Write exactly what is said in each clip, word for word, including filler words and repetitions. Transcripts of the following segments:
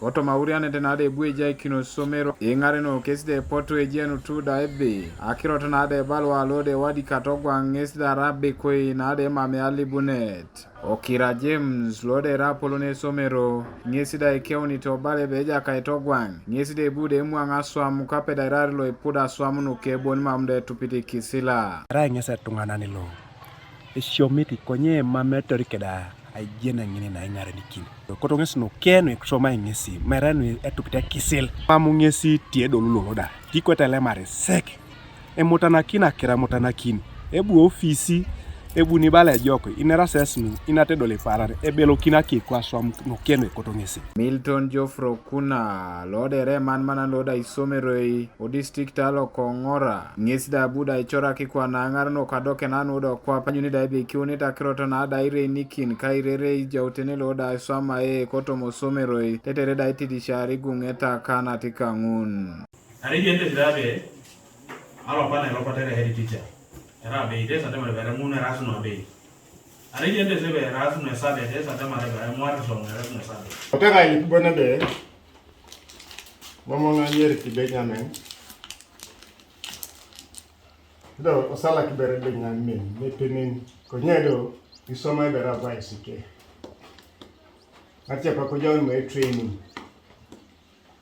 Otomaurianete nade bueja ikino somero ing'areno keside poto ejienu tuda ebe akirot nade balwa lode wadi katogwa ng'esida rabe koi nade mame alibunet. Okira James lode rapolo ne somero ng'esida ikeuni to bale beja kaitogwang' ng'esida ebude emwang' aswam kapeda irari lo ipuda aswam nuke bon mamde tupiti kisila. Rai ng'ese tung'anani lo. Esiomiti konye mametori keda aijena ng'ini na ing'arenikin. Koto ng'esi no keno ikusoma ing'esi merenu etupite kisil. Mamu ng'esi tie dolu loloda. Tikwete lemare sek. Emutanakin akira mutanakin. Ebu ofisi. Ebu nibala ejoko. Inera sesnu. Inate dole parare. Ebelokin akekwa swam no keno ekoto ng'esi. Milton Jofro Kuna lodere man mana loda isomeroi. O district alo Kong'ora ng'esi da buda ichora kikwa na ang'ar no kadoke na nudo kwa panyuni da ibe kiuni ta kiroto na da ire nikin ka irere ijautene lo da swama e koto mosomeroi tetere da itidi shari gung'eta kana tikang'un. Are yende sirabe alo pana elo patere head teacher. Era be ite sa temare bere ng'un era suno be. Are yende sebe era suno sabe te sa temare bere ng'war song era suno sabe. Otega yik bone be. Mama nga yeri ki Benjamin. Do osala ki bere Benjamin ne penin konyedo isoma bere advice ke. Atia pa ko jawn me training.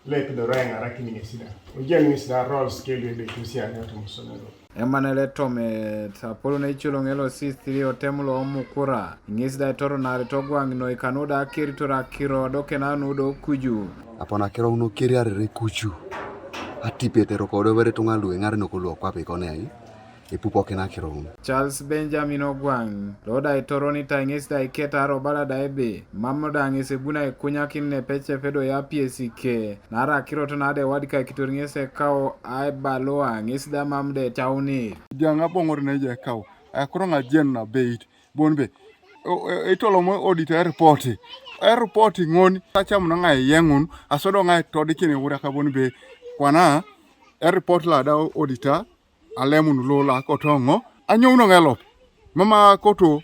Le pido rang ara kini ngesida. Ojen ngesida roles ke le be kusia ne to musomero. Emmanuel Etomet, Apollo ne ichulo ng'elo C three otemulo omukura. Ng'esi da itoro nare togwang' no ikanu da akiri to rakiro doke na nudo kuju. Apona kiro uno kiri arere kuju. Atipete roko do bere tunga luwe ng'are no koluo kwa pe kone ai. Ipupo kina kiro uno. Charles Benjamin Ogwang', lo da itoro ni ta ng'esi da iketa aro bala da ebe. Mamo da ng'esi buna ikunyakin ne peche pedo ya P S K. Nara akiro to nade wadika kitor ng'ese kawo ai baloa ng'esi da mamde chauni. Janga bongor ne je kawo. Akoro nga jen na beit. Bon be. O- o- Itolo mo odita report. E report ng'oni. Acham na nga yengun. Asodo nga todi kini wura ka bon be. Kwana. E report la da odita. Alemun lo la kotongo. Anyo uno ngelop. Mama koto.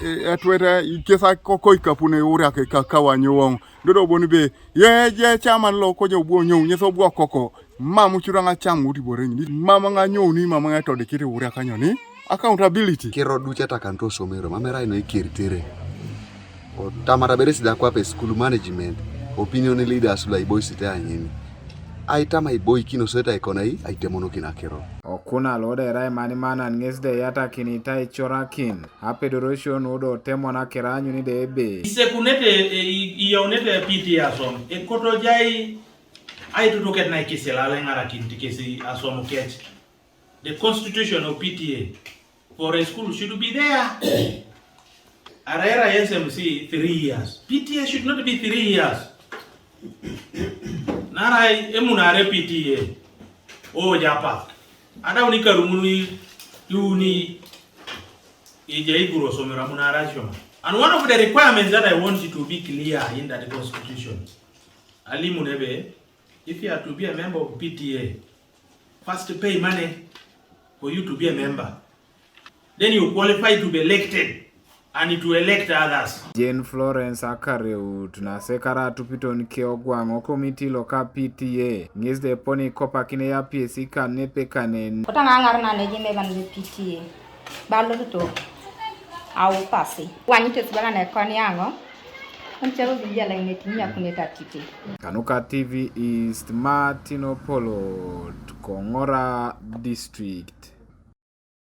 E- Etwete ikesa koko ikapune wura ke ka- kawanyo wong. Dodo bon be. Ye je chaman lo kojo buo nyo. Nyeso buo koko. Mamu chura nga cham uti boreng. Mama nga nyo ni mama nga todi kiti wura kanyo ni. Accountability. Kiro ducha ta kanto somero. Mama era ino ikiri tere. O tamara bere sida kwa pe school management. Opinion leaders lo aiboi sita anyini. Ai tama iboi kino seta ikona i. Ai temono kina kiro. Okuna lo da era imani mana ng'esi da yata kini ta ichora kin. Apedorosho nudo temona kira anyuni de ebe. Isekunete e- i- iyaunete P T A asom. Ekoto jai aitutuket na ikisilale ng'ara kinti kesi asom kech. The constitution of P T A for a school should be there. Arera S M C three years. P T A should not be three years. Narai emunare P T A. O japa. Ada uni karumuni yuni ije iguro somera munara shoma. And one of the requirements that I want you to be clear in that constitution. Alimu nebe, if you are to be a member of P T A, first pay money for you to be a member. Then you qualify to be elected and to elect others. Jane Florence Akareut na sekara tupiton ke ogwang'o komiti lo ka P T A. Ng'is de poni kopa kine ya P S C kan ne pekanen. Kota ng'ang'ar na ne jime ban be P T A. Balo to. Au pasi. Wani tes bana ne koni ango. Onche uzi jela ineti nya kuneta tipi. Kanuka T V East, Martin Opolot, Kong'ora District.